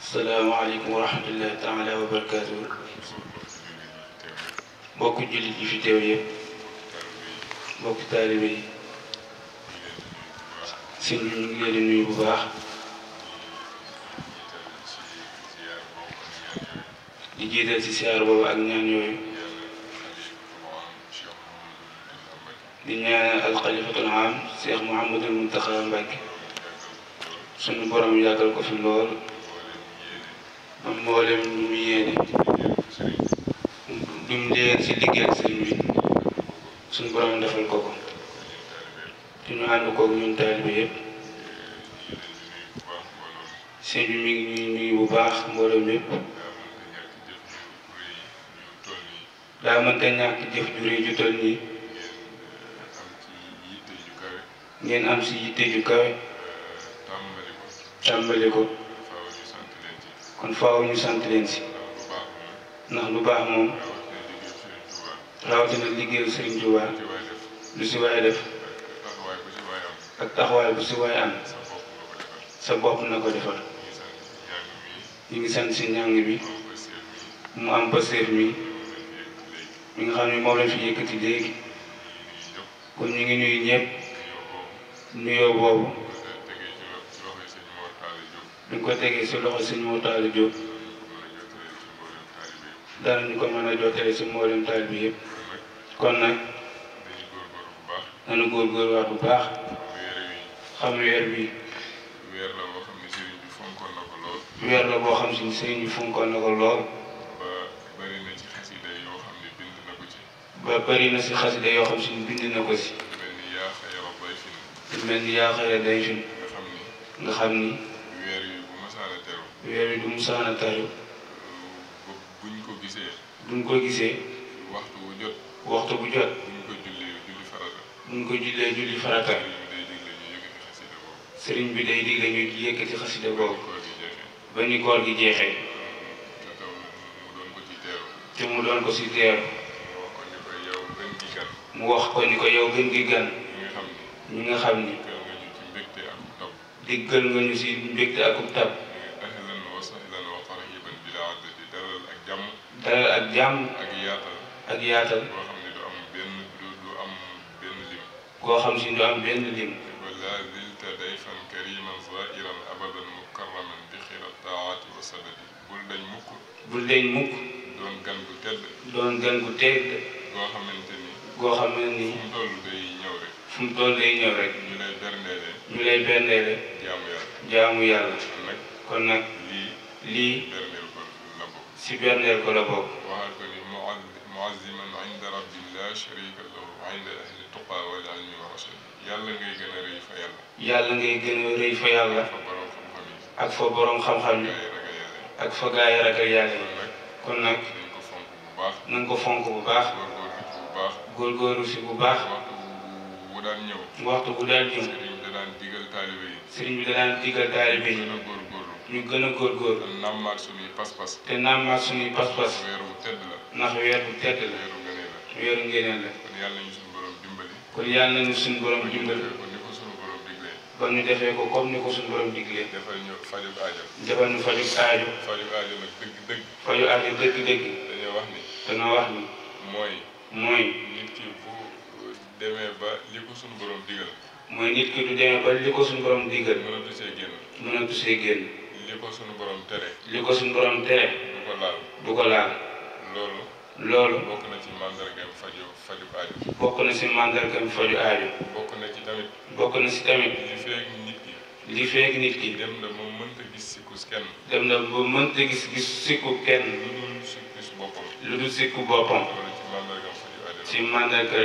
asalaamaaleykum wa rahmatullahi taala wa barakaatu. mbokku jullit yi fi teew yëpp mbokku taalibe yi sëñ bi ñu ngi leen di nuyu bu baax di jiital ci siyaar boobu ak ñaan yooyu di ñaan alxalifatul aam Cheikh Mouhamadul Muntaxa Mbàkke suñu borom yàggal ko fi lool am mboolem lu mu yéene dum leen ci liggéeyal sëriñ bi suñu borom defal ko ko te ñu ànd koog ñun taalibe yëpp sëñ bi mi ngi ñuy nuyu bu baax mboolem yëpp daa mënta ñàkk jëf ju rëy ju toll nii ngeen am ci yitte ju kawe tàmbali ko kon faaw ñu sant leen ci ndax lu baax moom rawatina liggéeyu Sëriñ Tuubaa lu ci waay def ak taxawaay bu ci waay am sa bopp na ko defal ñu ngi sant ci njàng bi mu am pasteef mi nga xam ne moom lañ fi yëkkati léegi kon ñu ngi nuyu ñëpp nuyoo boobu duñ ko tegee ci loxo sëñ Mor Talla Diop dara ñu ko mën a jottale ci mboolem taal bi yëpp kon nag nanu góorgóorluwaat bu baax xam weer bi weer la boo xam ne sëriñ bi fonkoon na ko lool weer la boo xam ne sëriñ bi fonkoon na ko lool ba bari na ci xasida yoo xam ne bind na ko ci ba bari na ci xasida yoo xam ne bind na ko ci mel ni yaa xayra day fin nga xam ni weer wi du musaana teru buñ ko gisee waxtu bu jot buñ ko jullee julli farata sëriñ bi day digle ñu yëkkati xasida boobu ba ni koor gi jeexee te mu doon ko ci teeru mu wax ko ni ko yow gën gi gan ñi nga xam ni diggal nga ñu ci mbégte akub tab dalal ak jàmm ak yaatal koo xam si du am benn lim bul deñ mukk doon gan gu tedd goo xam ne ni fu mu toll day ñëw rek ñu lay berndeele jaamu yàlla kon nag lii ci berndeel ko la bokk waxaat ko ni muazziman inda rabbi la sharika lahu inda ahli tuqa wal ilmi wa rashad yàlla ngay gën a rëy fa yàlla yàlla ngay gën a rëy fa yàlla ak fa borom xam-xam yi ak fa gaa yi ragal yàlla yi kon nag na nga ko fonk bu baax góorgóorlu si bu baax waxtu bu daan ñëw sëriñ bi da daan digal taalibe yi ñu gën a góorgóorlu te nàmmaat suñuy pas-pas ndax weer bu tedd la weeru ngeeneen la kon yàlla nañu suñu borom dimbali ba ñu defee ko comme ni ko suñu borom diglee defal ñu faju aajo faju aajo dëgg-dëgg dañoo wax ni mooy nit ki bu demee ba li ko suñu borom digal mooy nit ki du demee ba li ko suñu borom digal mënatu see génn li ko suñu borom tere du ko laal loolu bokk na ci màndargam faju aajo bokk na ci tamit li feek nit ki dem na ba mënta gis sikku kenn lu dul sikku boppam ci màndarga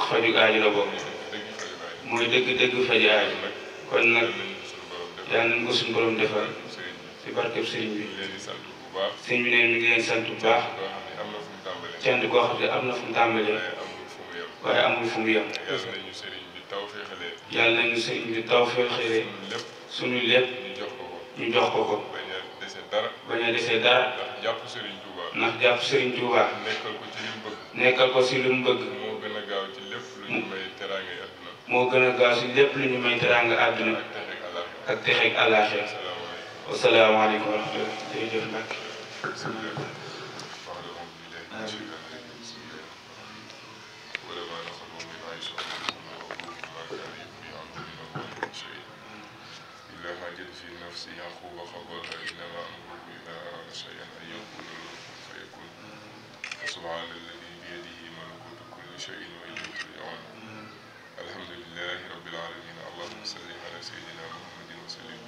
faju aajo la bokk mooy dëgg faju aajo kon nag yàlla nañ ko suñu borom defal ci barkeb sëriñ bi sëriñ bi neen mi ngi leen sant bu baax cant koo xam ne am na fu mu tàmbalee waaye amul fu mu yem yàlla nañu sëriñ bi tawfeexalee suñu lépp ñu jox ko bañ a desee dara ndax jàpp sëriñ Tuubaa nekkal ko ci li mu bëgg moo gën a gaaw ci lépp lu ñu may teraanga àdduna ak texeeg àllaaxira wasalaamaaleykum wa rahmatulah jërëjëf Mbacke. حاجة في نفس يعقوب خبرها إنما أمره إذا أراد شيئا أن يقول له كن فيكون سبحان الذي بيده ملكوت كل شيء وإليه ترجعون الحمد لله رب العالمين اللهم صل على سيدنا محمد وسلم.